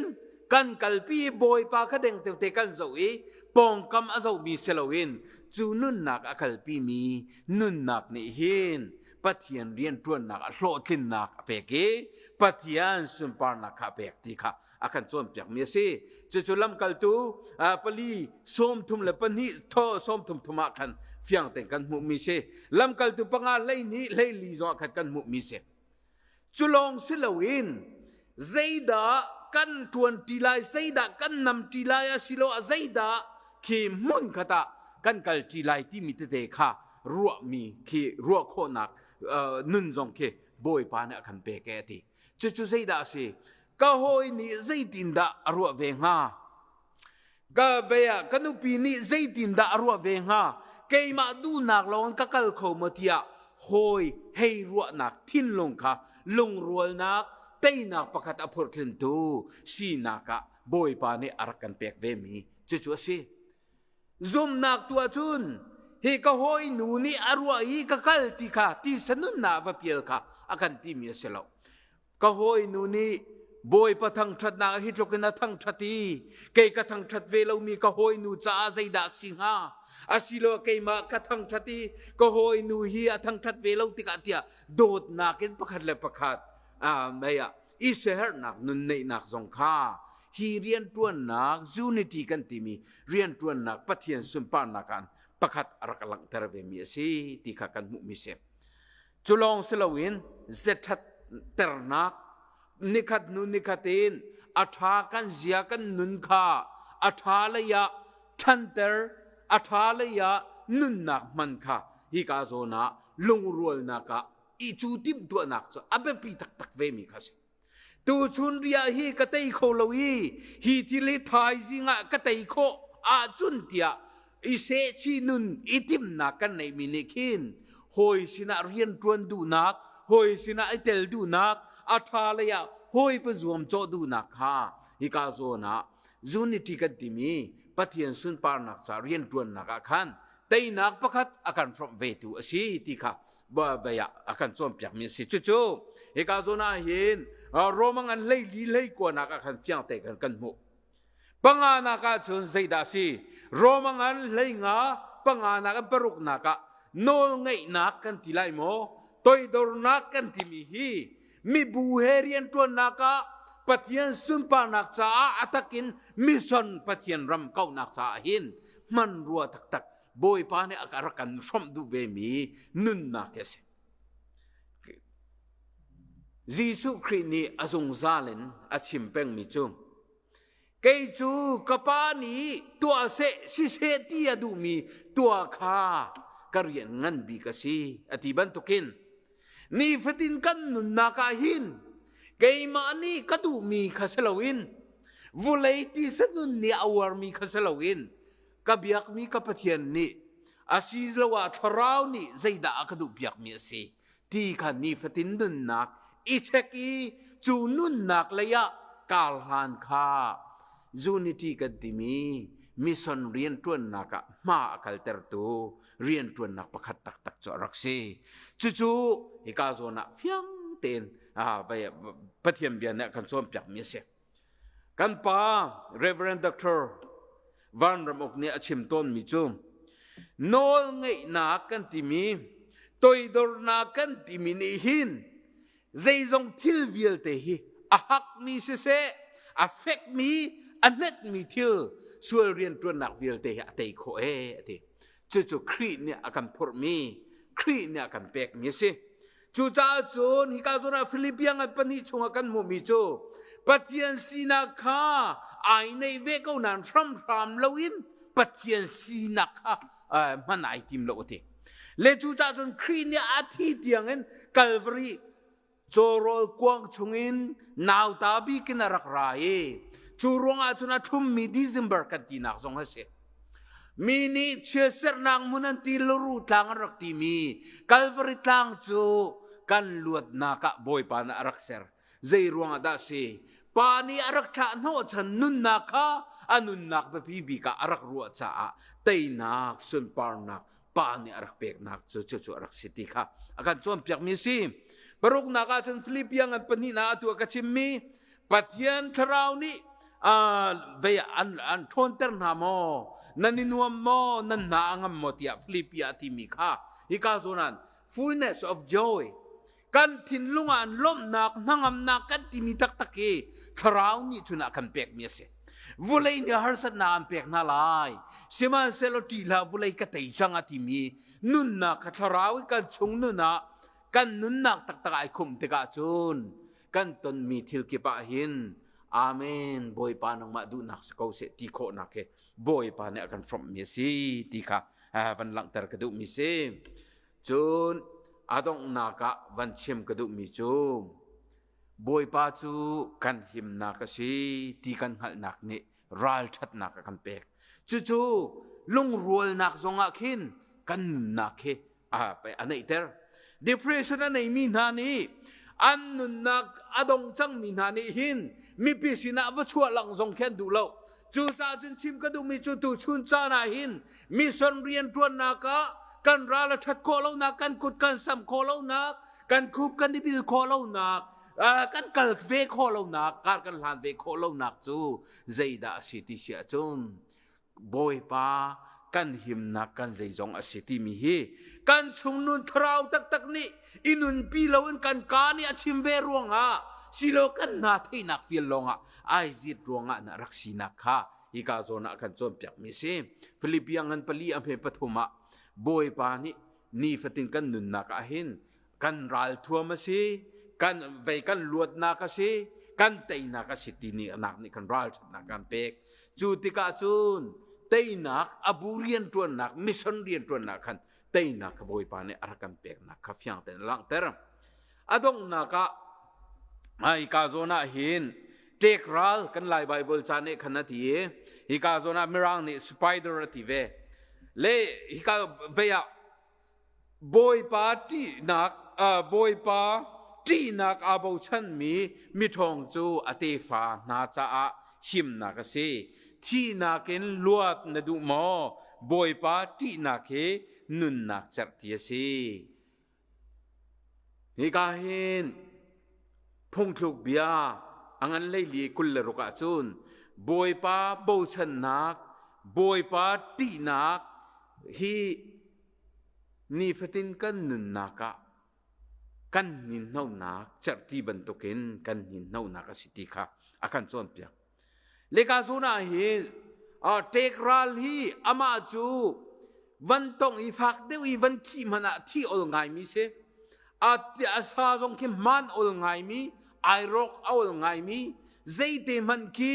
kan kalpi i Bawipa kha dengteo te kan zoh i pawngkam a zohmi si loin cu nunnak a kalpimi nunnak nih hin Pathian rianṭuannak ah hlawhtlinnak a pek i Pathian sunparnak kha a pek ti kha a kan cawnpiakmi a si. Cucu lamkaltu pali 32 sawm thum thum ah khan fiang tein kan hmuhmi si. Lamkaltu panga 12 14 zong ah khan kan hmuhmi si. Cu lawng si loin zeidah kan ṭuanṭi lai, zeidah kan namṭi lai asiloah zeidah khi hmun khat ah kan kalṭi lai timi tete kha ruahmi khi ruah khawhnak nun zong khi Bawipa nih a kan pek e a ti. Cucu zeidah a si? Ka hawi nih zeitindah a ruah ve hnga? Ka ve ah ka nupi nih zeitindah a ruah ve hnga? Keimah duhnak lawng ka kal kho maw tiah hawi hei ruahnak thinlung kha lungrualnak teinak pakhat a phurthlintu sinak ah Bawipa nih a rak kan pek ve mi cucu a si. Zumnak tu ahcun hi ka hawinu nih a ruah i ka kal ti kha tisa nunnak va pial kha a kan timi a si lo. Ka hawinu nih Bawipa thangṭhatnak hi tluk in a thangṭhat i kei ka thangṭhat ve lomi ka hawinu caah zeidah si hnga? Asiloah keimah ka thangṭhat i ka hawinu hi a thangṭhat ve lo tikah tiah dawtnak in pakhat le pakhat mei ah i siaherhnak nun neihnak zong kha hi rianṭuannak unity kan timi rianṭuannak Pathian sunparnak ah pakhat a rak langhter vemi a si ti kha kan hmuhmi si. Cu lawng si loin zetṭhatternak nikhat hnu nikhat in a ṭha kan zia kan nun kha a ṭha lei ah ṭhanter a ṭha lei ah nunnak hman kha hika zawn ah lungrualnak ah i cu timhtuahnak cu a biapi taktak vemi kha a si. Tuchun riah hi ka tei kho lo i hi thil hi thaizing ah ka tei khawh ahcun tiah i sehchih nun i timhnak kan neihmi nih khin hawi sinah rianṭuan duhnak, hawi sinah i tel duhnak, a ṭha lei ah hawi va zuamcawh duhnak kha hika zawn ah unity kan timi Pathian sunparnak ca rianṭuannak ah khan teinak pakhat a kan hrawmh vetu a si ti kha vei ah a kan cawnpiakmi a si. Cucu hika zawn ah hin Roma ngan 14 29 nak ah khan fiang te kan kan hmuh. Panganak ah cun zeidah a si? Roma ngan 15 panganak in paruknak ah nawlngeihnak kan ti lai maw? Toidornak kan timi hi mibu he rianṭuannak ah Pathian sunparnak caah a takin mission Pathian ram kauhnak caah hin hmanrua taktak Bawipa nih a rak kan hrawmh duh vemi nunnak hi a si. Jesuh Khrih nih a zungzal in a chim pengmi cu kei cu ka pa nih tuah seh siseh ti a duhmi tuah kha ka rian ngan bik a si a ti bantukin Nifatin kan nunnak ah hin keimah nih ka duhmi kha si loin vulei tisa nun nih a uarmi kha si loin ka biakmi ka Pathian nih asiloah thlarau nih zeidah a ka duhpiakmi a si ti kha nifatin nunnak i check i cu nunnak lei ah kar hlan kha unity kan timi mission rianṭuannak ah hma a kaltertu rianṭuannak pakhat taktak cu a rak si. Cucu hika zawn ah fiang tein Pathian bia nih a kan cawnpiakmi a si. Kan pa Reverend Dr. Van Ram Uk nih a chim tawnmi cu nawlngeihnak kan timi toidornak kan timi nih hin zeizong thil vialte hi a hakmi siseh, A fekmi, a hnekmi thil sual rianṭuannak vialte hi a tei khawh ee a ti. Cucu Khrih nih a kan phurhmi, Khrih nih a kan pekmi a si. Cucaah cun hika zawn ah Philippian ngan pahnih chungah kan hmuhmi cu Pathian sinak kha ai neih ve ko nain hramhram loin Pathian sinak kha hman ai tim lo a ti. Le cucaah cun Khrih nih a thi tiangin Calvary cawrawl kuang chungin nauta bik in a rak ra i cu ruangah cun a ṭhummi December kan tinak zong a si. Mi nih chiatserhnak hmun an ti luru tlang an rak timi Calvary tlang cu kan luatnak ah Bawipa nih a rak ser. Zei ruangah dah si? Pa nih a rak thlah hnawhchan nunnak kha a nunnak biapi bik ah a rak ruah caah teinak sunparnak pa nih a rak peknak cu cucu a rak si ti kha a kan cawnpiakmi a si. Paruknak ah cun Filipia ngan pahnihnak atu a ka chimmi Pathian thlarau nih vei an an ṭhawnter hna maw nan i nuam maw nan hna a ngam maw tiah Filipi ah timi kha hika zawn ah fullness of joy kan thinlung ah lawmhnak hnangamnak kan timi taktak hi thlarau nih cun a kan pekmi a si vulei nih harsatnak an pek hna lai sihmanhsehlaw ṭih hlah vulei ka tei cang a timi nunnak kha thlarau i kan chung nun ah kan nunnak taktak ai khumh tikah cun kan tonmi thil kip ah hin amen bawipa nangmah duhnak si ko seh ti khawhnak hi bawipa nih a kan hrawmhmi a si ti kha van langhter ka duhmi si cun a donghnak ah van chim ka duhmi cu bawipa cu kan himnak a si ti kan hngalhnak nih ralṭhatnak a kan pek cucu lungrualnak zongah khin kan nunnak hi a neihter. Depression a neimi hna nih an nunnak a dong cangmi hna nih hin mipi sinah va chuah lang zong khi an duh lo. Cucaah cun chim ka duhmi cu tuchun caan ah hin mission rianṭuannak ah kan ral a ṭhat khawh lonak, kan kut kan sam khawh lonak, kan khup kan i bil khawh lonak, kan kal ve khawh lonak, kar kan hlan ve khawh lonak cu zeidah a si ti si ahcun Bawipa kan himnak kan zeizong a si timi hi kan chung nun thlarau taktak nih i nunpi loin kan kaa nih a chim ve ruangah silo kan hna theihnak vial lawngah ai zit ruangah na rak sinak kha hika zawn ah kan cawnpiakmi si. Philippian ngan pali a hme pathum ah Bawipa nih nifatin kan nunnak ah hin kan ralthuam a si, kan vei kan luatnak a si, kan teinak a si ti nih nak nih kan ralṭhatnak kan pek. Cu tikah cun teinak a bu rianṭuannak mission rianṭuannak khan teinak kha Bawipa nih a rak kan peknak kha fiang tein a langhter. A donghnak ah hika zawn ah hin ṭek ral kan Lai Baibal ca nih khan a ti i hika zawn ah Mirang nih spider a ti ve. Le hika vei ah Bawipa ṭihnak Bawipa ṭihnak aa bochanmi miṭhawng cu a tefa hna caah himnak a si. Thihnak in luat na duh maw? Bawipa ṭihnak hi nunnak cerhti a si. Hika hin phungthluk bia a ngan hleili 26 ah cun Bawipa bochannak, Bawipa ṭihnak hi nifatin kan nunnak ah kan hninhnonak cerhti bantukin kan hninhnonak a si ti kha a kan cawnpiak. Leka zawn ah hin ṭek ral hi amah cu van tong i fak deuh i van khih hmanh ah thi ol ngaimi si. A sa zong khi hmaan ol ngaimi, ai rawk a ol ngaimi, zeite hmanh khi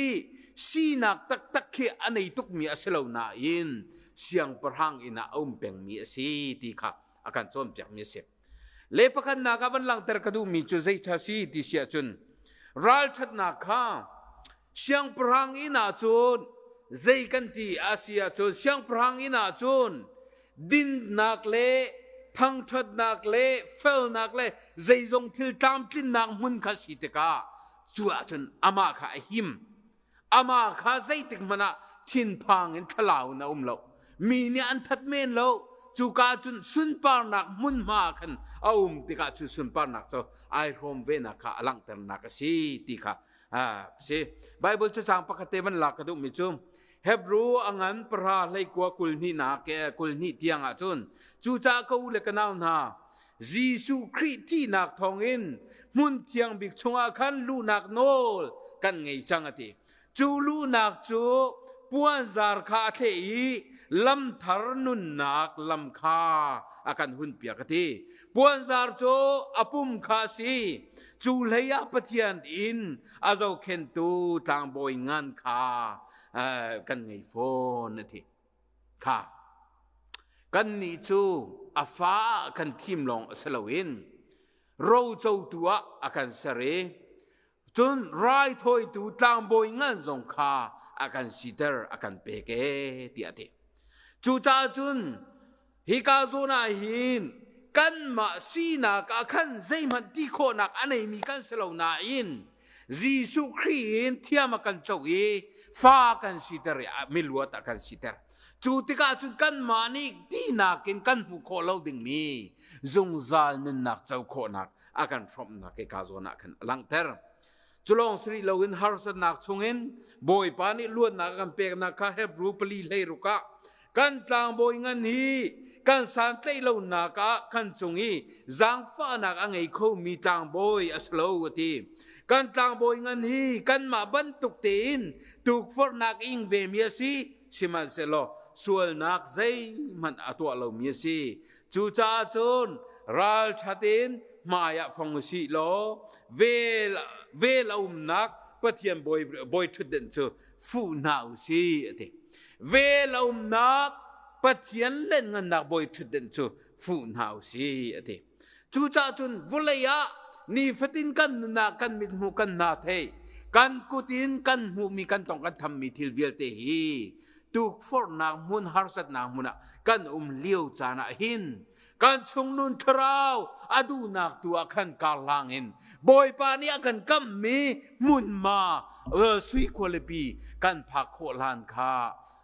sinak taktak khi a nei tukmi a si lo nain siangpahrang inn ah a um pengmi a si ti kha a kan cawnpiakmi a si. Le pakhatnak ah van langhter ka duhmi cu zei ṭha si ti si ahcun ralṭhatnak kha siangpahrang inn ah cun zei kan ti a si ahcun siangpahrang inn ah cun dinnak le thangṭhatnak le felnak le zeizong thil tlamtlinnak hmun kha si tikah cu ahcun amah kha a him. Amah kha zeitik hmanh ah thinphang in thlalau in a um lo. Mi nih an that men lo. Cuka cun sunparnak hmunhma ah khan a um tikah cu sunparnak cu ai hrawm venak kha a langhternak a si ti kha a si. Bible cacang pakhat te van lak ka duhmi cu Hebrew a ngan pahra hleikua 22 nak 22 tiang ah cun cucaah ka u le ka nau hna Jesuh Khrih thihnak thawngin hmun thiang bik chungah khan luhnak nawl kan ngei cang a ti. Cu luhnak cu puanzar kha a thleh i lamthar nunnak lam kha a kan hunpiak a ti. Puanzar cu a pum kha a si. Cu hlei ah Pathian in a zohkhenhtu tlangbawi ngan kha kan ngei fawn a ti. Kha kannih cu a fa ah kan thim lawng a si loin rocotu ah a kan ser i cun raithawitu tlangbawi ngan zong kha a kan siter a kan pek e tiah a ti. Cucaah cun hika zawn ah hin kanmah sinak ah khan zeihmanh ti khawhnak a neimi kan si lo nain Jesuh Khrih in thiam a kan co i fa kan siter i miluat a kan siter. Cu tikah cun kanmah nih tinak in kan hmuh khawh lo dingmi zungzal nunnak co khawhnak a kan hrawmhnak hika zawn ah khan a langhter. Cu lawng si rih loin harsatnak chungin Bawipa nih luatnak a kan peknak kha Hebru pali hleiruk ah kan tlangbawi ngan hi kan santlaih lonak ah kan cung i zaangfahnak a ngei khomi tlangbawi a si lo a ti. Kan tlangbawi ngan hi kanmah bantuk tein tukforhnak ing vemi a si, sihmanhsehlaw sualnak zeihmanh a tuah lomi a si. Cucaah cun ralṭhat in hmai ah fong u sih law vel vel a umnak Pathian bawi bawi ṭhutdenh cu fuh hna u sih a ti. Vel a umnak Pathian lengngannak bawi ṭhutdenh cu fuh hna u sih a ti. Cucaah cun vawlei ah nifatin kan nun ah kan mithmuh kan hna thei kan kut in kan hmuhmi kan tong kan thammi thil vialte hi tukforhnak hmun harsatnak hmun ah kan um lio caan ah hin kan chungnun thlarau a duhnak tu ah khan karhlang in Bawipa nih a kan kamhmi hmunhma sui khualipi kan phak khawh hlan kha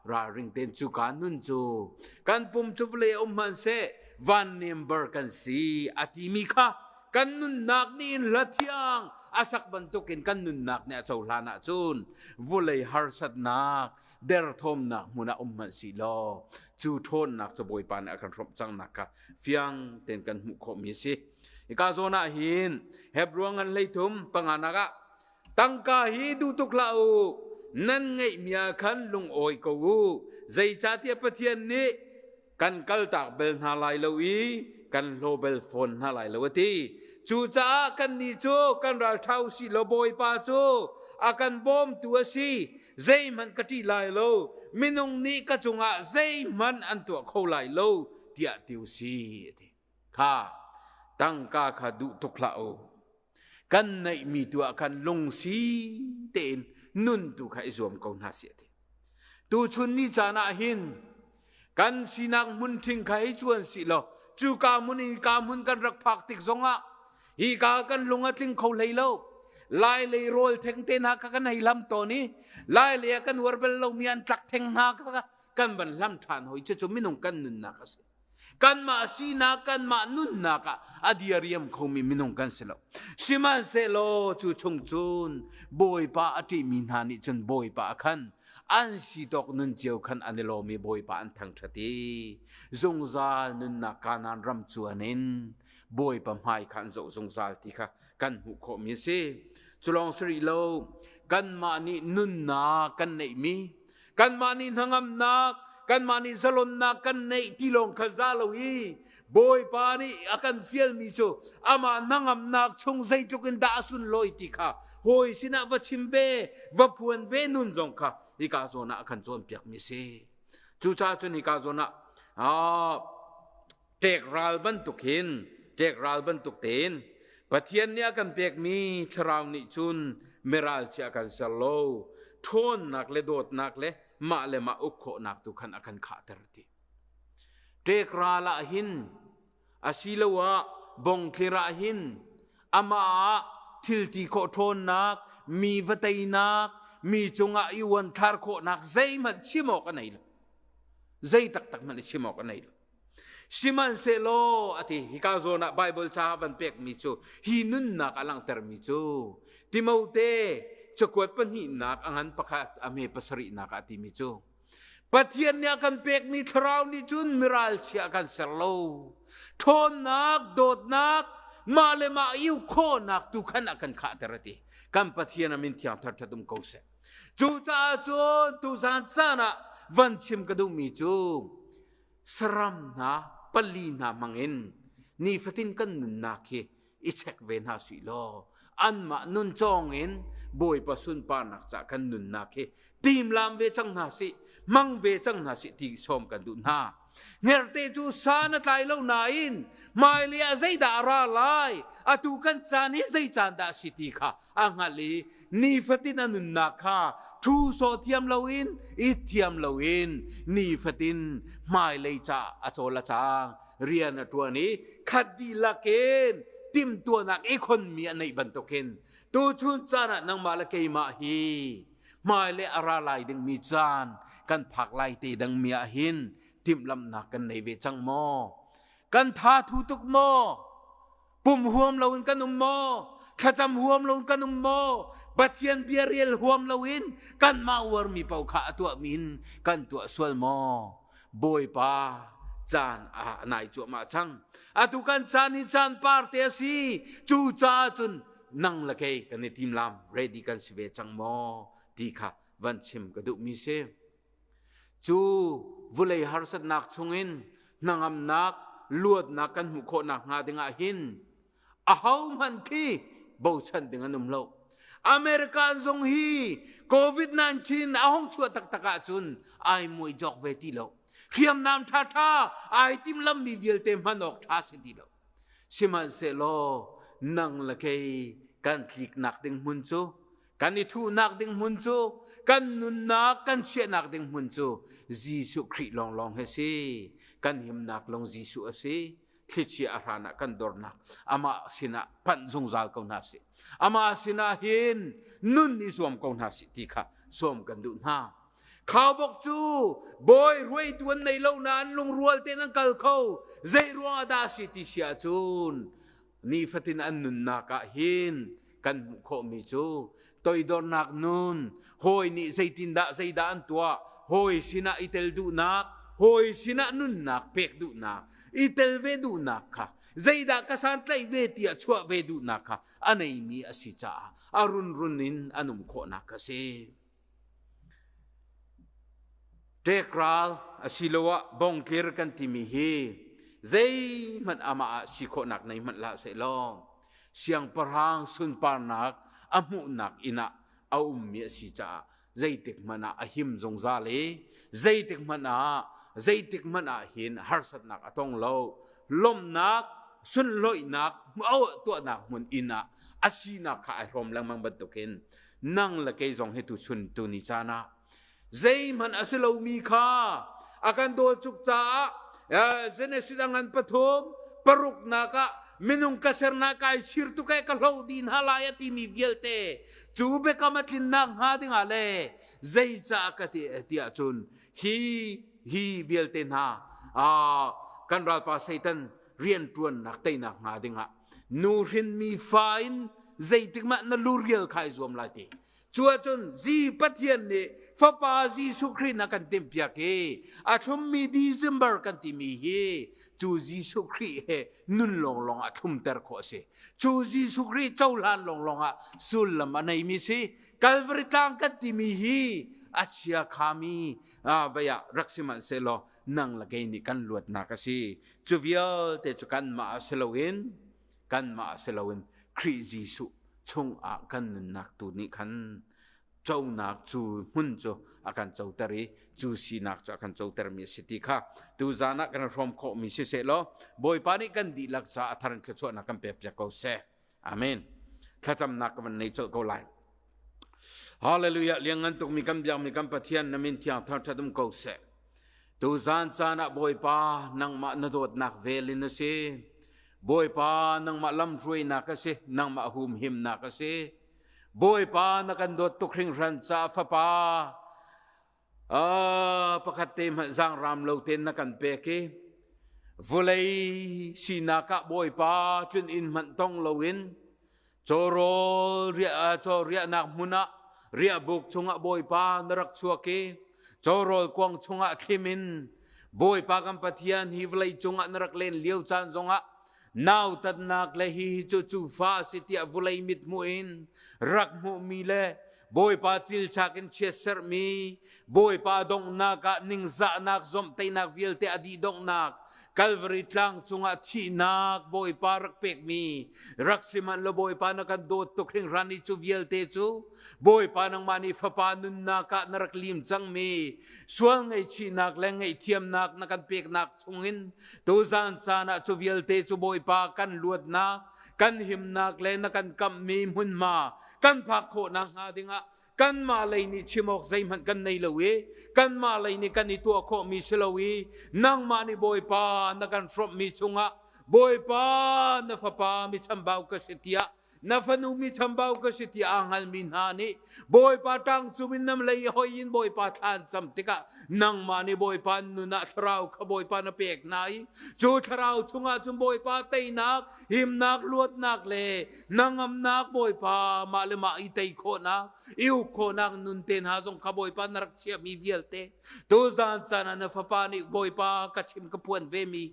ralring tein cu ka nun cu kan pum cu vawlei um hmanhseh van nember kan si a timi kha kan nunnak nih in hla thiang a sak bantukin kan nunnak nih a cohlan ahcun vawlei harsatnak derthawmnak hmun ah um hmanh si law cu ṭhawnnak cu Bawipa nih a kan hrawmh cangnak kha fiang tein kan hmuh khawhmi a si. Hika zawn ah hin Hebrew ngan 33 panganak ah tangka hi duh tuk hlah u nan ngeihmi ah khan lungawi ko u zeicahtiah Pathian nih kan kaltak bel hna lai lo i kan hlaw bel fawn hna lai lo a ti. Cucaah kannih cu kan ralṭha u sih law Bawipa cu a kan bawmtu a si zeihmanh ka ṭih lai lo minung nih ka cungah zeihmanh an tuah kho lai lo tiah ti u si a ti. Kha tangka kha duh tuk hlah u. Kan neihmi tu ah khan lungsi tein nun tu kha i zuam ko hna si a ti. Tuchun ni caan ah hin kan sinak hmun ṭhing kha hei cuan sih law cu ka hmun in ka hmun kan rak phak tik zongah hi ka kan lung a tling kho hlei lo. Lai lei rawl theng te hna kha kan hei hlam tawn i lai lei ah kan uar bal lomi an tlak theng hna kha kan van hlam ṭhan hoi cucu minung kan nunnak a si. Kanmah sinak kanmah nunnak ah a diariam khomi minung kan si lo. Sihmanhsehlaw cu chung cun Bawipa a ṭihmi hna nih cun Bawipa a khan an si tawk nun cio khan an i lawm i Bawipa an thangṭhat i zungzal nunnak Kanaan ram cuan in Bawipa hmai kha an zoh zungzal ti kha kan hmuh khawhmi a si. Cu lawng si rih lo, kanmah nih nunnak kan neihmi kanmah nih hnangamnak kanmah nih zalonnak kan neih ti lawng kha za lo i Bawipa nih a kan fialmi cu amah hnangamnak chung zeitluk in dah a sunlawi ti kha hawi sinah va chim ve va phuan ve nun zong kha hika zawn ah a kan cawnpiakmi a si. Cucaah cun hika zawn ah ṭek ral bantuk hin ṭek ral bantuk tein Pathian nih a kan pekmi thlarau nih cun miral chia a kan ser lo ṭhawnnak le dawtnak le mah le mah uk khawhnak tu khan a kan khahter ti ṭek ral ah hin asiloah bongthlir ah hin amah ah thil ti khawh ṭhawnnak mi va teinak mi cungah i uanthlar khawhnak zeihmanh chim awk a nei lo zei taktak hmanh i chim awk a nei lo Sihmanhsehlaw a ti hika zawn ah Baibal ca van pekmi cu hi nunnak a langhtermi cu Timote cakuat pahnihnak a ngan pakhat a hme pasarihnak ah timi cu Pathian nih a kan pekmi thlarau nih cun miral chia a kan ser lo. Ṭhawnnak, dawtnak, mah le mah i uk khawhnak tu khan a kan khahter a ti. Kan Pathian a min thiang thar ṭhat um ko seh. Cucaah cun tuzan caan ah van chim ka duhmi cu saram hna pali hna hmangin nifatin kan nunnak hi i check ve hna sih law anmah nun cawng in Bawipa sunparnak ca kan nunnak hi timlam ve cang hna sih hmang ve cang hna sih ti sawm kan duh hna. Hngerhte cu san a tlai lo nain hmailei ah zeidah a ra lai atu kan caan hi zei caan dah a si ti kha a hngalh i nifatin a nunnak kha thu sawh thiam loin it thiam loin nifatin hmailei ca a cawl a caang rian a ṭuan i khat dihlak in timhtuahnak i khonmi a neih bantukin tuchun caan ah nangmah le keimah hi hmailei a ra lai dingmi caan kan phak lai te dangmi ah hin timhlamhnak kan nei ve cang maw? Kan tha thu tuk maw? Pum huam loin kan um maw? Thlacam huam loin kan um maw? Pathian bia rel huam loin kanmah uarmi paoh kha a tuahmi in kan tuah sual maw? Bawipa caan a nai cuahmah cang. Atu kan caan hi caan parte a si. Cucaah cun nang le kei kan i timlam ready kan si ve cang maw ti kha van chim ka duhmi si. Cu vulei harsatnak chungin hnangamnak luatnak kan hmuh khawhnak hnga dingah hin ahohmanh khi bochan ding an um lo. American zong hi COVID-19 a hong chuah taktak ahcun ai muai jok ve ti lo. Hriamnam ṭhaṭha ai timlammi vialte hman awk ṭha si ti lo. Sihmanhsehlaw nang le kei kan tliknak ding hmun cu kan i thuhnak ding hmun cu kan nunnak kan chiahnak ding hmun cu Jesuh Khrih lawnglawng hi si. Kan himnak lawng Jesuh a si. Thlichia a hran ah kan dornak amah sinah panh zungzal ko hna sih. Amah sinah hin nun i zuam ko hna sih ti kha sawm kan duh hna. Khaubawk cu bawi ruaitu an nei lo nain lungrual tein an kal kho. Zei ruangah dah a si ti si ahcun nifatin an nunnak ah hin kan hmuh khawhmi cu toidornak nun, hawi nih zeitindah zeidah an tuah, hawi sinah i tel duhnak, hawi sinah nunnak pek duhnak, i tel ve duhnak kha zeidah ka santlaih ve tiah chuah ve duhnak kha a neimi a si caah a runrun in an um khawhnak a si. Ṭekral asiloah bongtlir kan timi hi zeihmanh amah ah si khawhnak nei hmanh hlah sehlaw siangpahrang sunparnak a hmuhnak inn ah a ummi a si caah zeitik hmanh ah a him zungzal i zeitik hmanh ah zeitik hmanh ah hin harsatnak a tong lo lawmhnak sunhlawihnak tuahnak hmun inn ah a sinak kha ai hrawm lengmang bantukin nang le kei zong hi tuchun tuni caan ah zeihmanh a si lomi kha a kan dawt cuk caah Genesis a ngan pathum paruknak ah minung ka sernak kai chir tuk e ka hlo dih hna lai a timi vialte cu biakam a tlinnak hnga dingah le zeicah ka ti tiah cun hi hi vialte hna kan ralpa Satan rianṭuannak teinak hnga dingah nu hrinmi fa in zeitik mah na lurial kha i zuam lai ti cu ahcun zi Pathian nih fapa Jesuh Khrih na kan timhpiak i a thlummi December kan timi hi cu Jesuh Khrih he nun lawnglawng ah thlumter khawh a si cu Jesuh Khrih cohlan lawnglawng ah sullam a neimi si Calvary tlang kan timi hi a chia khami vei ah rak sihmanhsehlaw nang le kei nih kan luatnak a si Cu vialte cu kanmah ah si loin kanmah ah si loin Khrih Jesuh chungah kan nunnak tu nih khan conak cu hmun cu a kan coter i cu sinak cu a kan cotermi a si ti kha tuzan ah kan hrawm khawhmi si seh law Bawipa nih kan dihlak caah a thar in thluachuahnak kan pekpiak ko seh. Amen. Thlacamnak ka van nei colh ko lai. Hallelujah. Liangngan tukmi kan biakmi kan Pathian na min thiang thangṭhat um ko seh. Tuzan caan ah Bawipa nangmah na dawtnak vel in a si. Bawipa nangmah lamhruainak a si, nangmah humhimnak a si. Bawipa na kan dawt tuk hringhran caah fapa pakhat te hmanh zaangraam lo tein na kan pek i vulei sinak ah Bawipa tlun inn hmanh tong loin cawrawl riah caw riahnak hmun ah riahbuk chungah Bawipa na rak chuak i cawrawl kuang chungah thlim in Bawipa kan Pathian hi vawlei cungah na rak len lio caan zongah. Nautatnak le hihi cu cu fa a si tiah vulei mithmuh in rak hmuhmi le Bawipa cilchak in chiatserhmi, Bawipa donghnak ah ningzahnak zomhtaihnak vialte a dih donghnak, Calvary tlang cungah thihnak Bawipa rak pekmi, rak sihmanh law Bawipa na kan dawt tuk hringhran i cu vialte cu Bawipa nangmah nih fapa nunnak ah na rak lim cangmi sual ngaihchihnak le ngaihthiamnak na kan peknak chungin tuzan caan ah cu vialte cu Bawipa kan luatnak, kan himnak le na kan kamhmi hmunhma kan phak khawh nakhnga dingah kanmah lei nih chim awk zeihmanh kan nei lo i kanmah lei nih kan i tuah khawhmi si lo i nangmah nih Bawipa na kan hrawmhmi chungah Bawipa na fapa mi chambau ka si tiah na fanu mi chambau ka si tiah aa hngalmi hna nih Bawipa ṭang cum in nam lei hoi in Bawipa thla an cam tikah nangmah nih Bawipa nun ah thlarau kha Bawipa na pek hna i cu thlarau chungah cun Bawipa teinak himnak luatnak le nangamnak Bawipa mah le mah i tei khawhnak i uk khawhnak nun te hna zong kha Bawipa na rak chiahmi vialte tuzan caan ah na fapa nih Bawipa ka chim ka phuan ve mi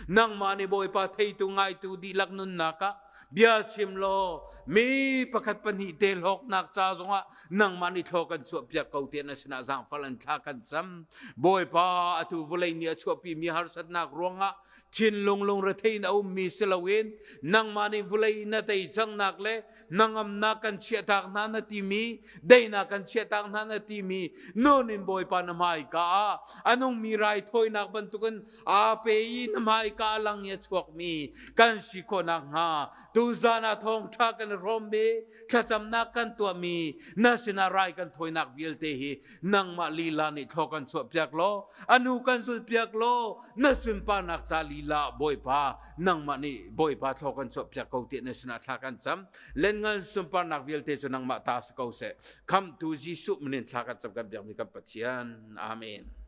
nangmah nih Bawipa theitu ngaitu dihlak nunnak ah bia chim law mi pakhat pahnih te hlawknak ca zongah nangmah nih thlaw kan chuah piak ko tiah na sinah zaangfal an thla kan cam Bawipa atu vawlei nih a chuahpi mi harsatnak ruangah thinlung lungrethei in a ummi si loin nangmah nih vulei na tei cangnak le nangamnak kan chiahtak hna na timi deinak kan chiahtak hna na timi nun in Bawipa na hmaika ah a nungmi raithawinak bantukin aa pe i na hmaika a lang i a chuakmi kan si khawh nakhnga tuzan ah thawngṭha kan i hrawmmi thlacamnak kan tuahmi na sinah rai kan thawinak vialte hi nangmah lila nih thlaw kan chuahpiak law anu kan zulhpiak law na sunparnak ca lila Bawipa nangmah nih Bawipa thlaw kan chuahpiak ko tiah na sinah thla kan cam lenngan sunparnak vialte cu nangmah ta si ko seh khamtu Jesuh min in thla kan cam kan biakmi kan Pathian amen.